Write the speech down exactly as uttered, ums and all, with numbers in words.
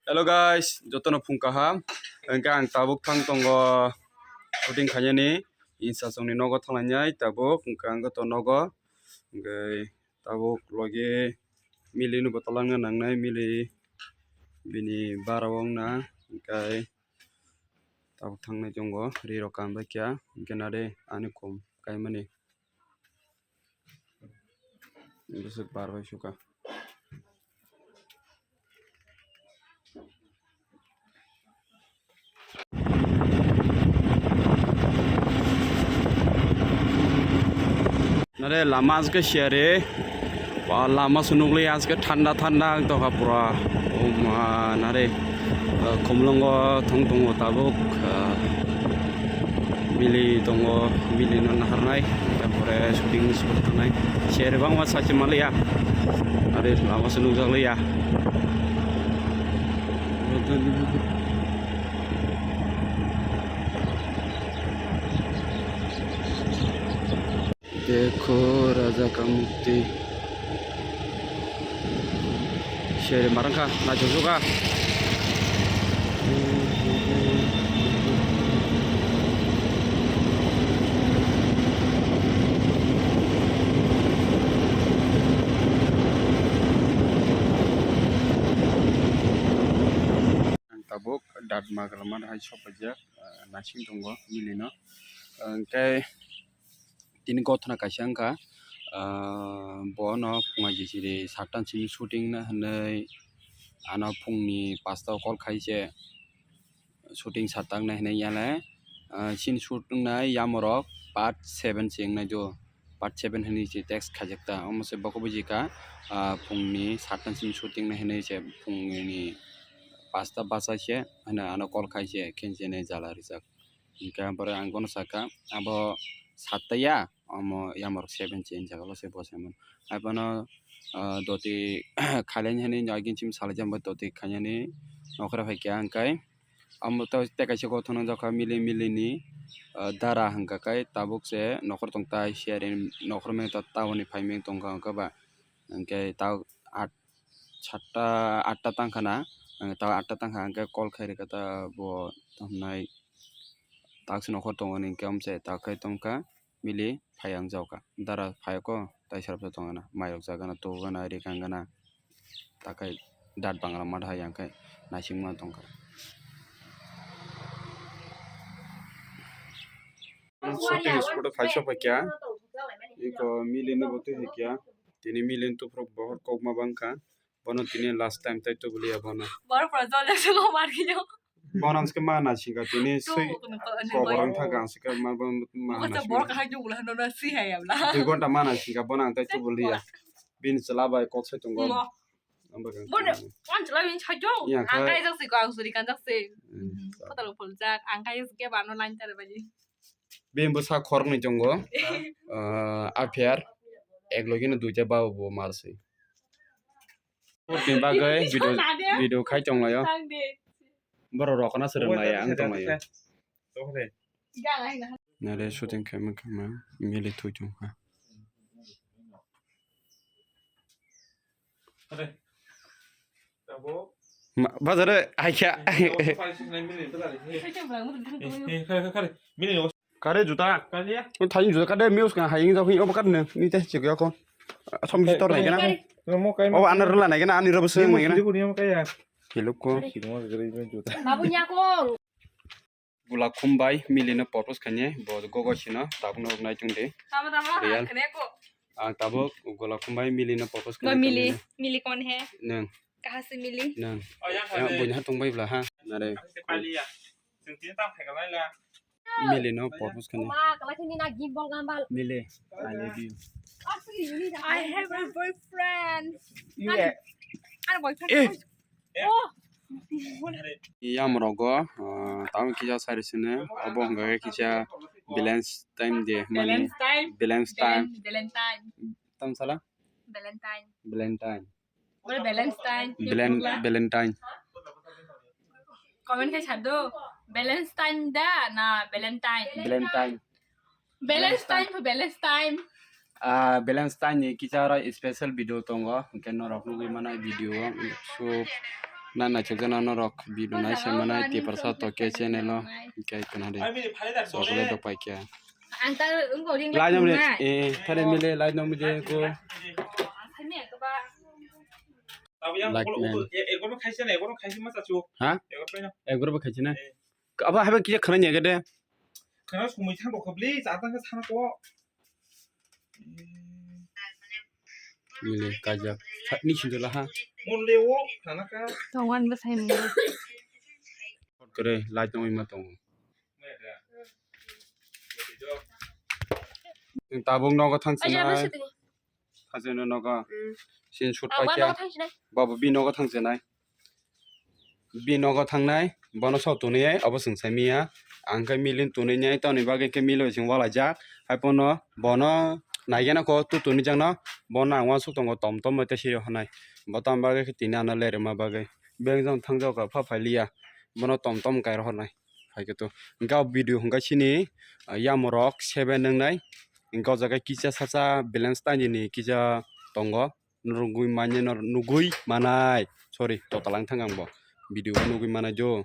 Hello guys, jotono phung kaham. Hwnkhe ang tabuk thang tongo shooting khainani, Insachwngni nogo thanglainai tabuk, hwnkhe ang to nogo. Hwnkhe tabuk logi Mili no bo talangna nangnai, Mili bini bara wngna, hwnkhe tabuk thangnai tongo, ri rok kam bai kha, hwnkhe nade ani kom kaimani. Bwswk bar bai sukha. Nare lama aswk siyare. Ba lama se nukli aswk thanda thanda wng tongkha pura. O ma nare, ah, khumlwngo thung tongo tabuk, ah, Mili tongo, Mili no naharnai, tarpore shooting ni sukha thangnai. Siyare bangma sachi maliya. Are lama se nukjakliya. Dekho raja ka mukti. Sere marang kha, naisok kha. Ang tabuk Datma Glaman hai sokphaijak, ah, naising tongo Mili no. Hwnkhe tini gothona kaisa wngkha, ah, bono phungai jisiri sattan simi shooting na hinwi ano phungni pasta o call khai se shooting sattak nai hinwi yale, ah, sini shoot wngnai yamorok part seven se wngnai do, part seven hinwi se text khaijak ta, omo se bokhe bujikha, ah, phungni sattan simi shooting nai hinwi se phungni pasta bachai se hwnwi ano call khai se khenchene jala rijak. Hingke ang bono saka, abo satta ya, omo yamorok seven se hinjak, abo se bo se mano. Abono, ah, doti khailai hinwi agin sim salai jamba doti khainani nokra phaikha, hingke amo tei kaisa gothona jokha Mili Mili ni, ah, dara hingka khe tabuk se nokhor tong tai share nokhromani ta taboni phaimani tongkha hingke ba, hingke ta at satta atta tangkha na, ta atta tangkha hingke call khairikha ta bo tongmani. Taksi nokhor tongo ni hingke omo se takhai tongkha Mili phai ang jao kha. Dara phai kho tai sarap tong gana, mai rok ja gana, to gana, ri kang gana. Takhai dat bangla mat hai ang khai naising ma tongkha. Shooting spot o phai sok phaikha. Iko Mili no bo twi phaikha. Tini Mili ni tuprok bohor kokma bangkha. Bono tini last time tai tubuliya bono. Bor pura jol jak sugo mar kiyo. Bono ang sika mana singka tini sui koborang thaka ang sika ma ma na singka. Bor kahai jugula no na si hai abla. Dui gonta mana singka bono ang tai tubuliya. Bini chwla bai kok sai tongo. Bono ang chwla bini sai jong. Ang kai jak si ko ang suri kan jak si. Kotalo phol jak ang kai jak ke bano line tare bali. Bini bwsa khoroknwi tongo. Aphiyar ek logi no duita babo bo mar si. Ni bagwi video, video khai tonglaio. Borok rokna swrwng laiya ang tonglaio. Nare shooting khaima khaima Mili thwi tongkha. Bazar hai kha. Kare juta. Thani juta kade mius ka haying jao hi obo kadne ni te chik yako. Som ji tor nai gana. Obo ana rula nai gana ani robo seng nai gana. Hello ko. Babu nyako. Gula khumbai Mili no propose khainai bo gogo sino tabuk no nai tong de. Tamo tamo. Real. Ang tabuk gula khumbai Mili no propose khainai. Mili, Mili kon he? Nang. Kaha se Mili? Nang. Yang boi ha tong bai bla ha. Nare. Mili no propose khainai. Ma kala khini na gimbal gambal. Mili, I love you. I have a boyfriend. Ani boyfriend. Eh. Oh. Yamrogo, ah, tamo kisa sari sene, obo hwnka khe kisa balance time de, mani balance time. Balance time. Valentine. Tam sala? Valentine. Valentine. Valentine. Valentine. Comment khe sado. Valentine da na Valentine? Valentine. Valentine to Valentine. Ah, Valentine ni kisa oro special video tongo, hwnkhe norok nugwi mano video o, so Na naithok jana norok video nai se manai Tiprasa Toke channel o hingke khna de. Chocolate rok pai khe. Ang ta wngkha ring lai nang de. Eh, thare mile lai nang de ko. Black man. Egor bo khaisi na, egor bo khaisi ma chachu. Ha? Egor pai na. Egor bo khaisi na. Abo haiba kiya khana nya gede. Khana sumui thang rok bli, cha tang sana ko. Mile kaijak. Ni sinjala ha. Mon le wo, khana ka. Tongwan bwsai ni. Kore lai tongwi ma tongo. Tabuk nogo thang sinai. Hajeno nogo. Sin shoot pai kya. Babu bi nogo thang sinai. Bi nogo thangnai, bono sok tonwi ai, obo chwng sai manya. Ang khe milin tonwi nai, tamoni bagwi khe milo chwng walaijak. Hai pono bono naigena kok tu tonwi jakno, bono ang uansuk tongo tom tom bai tei siri hwnai. Bo tamni bagwi khe tini ano lerima bagwi. Beng jang thang jok pha phai liya. Bono tom tom kai rohornai. Hai khe to. Hwnkhe o video hwnkhe chini, ah, yamorok seven wngnai. Hwnkhe o jaga kisa sacha balance tanini kisa tongo. Nugwi manya, nugwi manai. Sorry, total ang thang ang bo. Video o nugwi manai jo.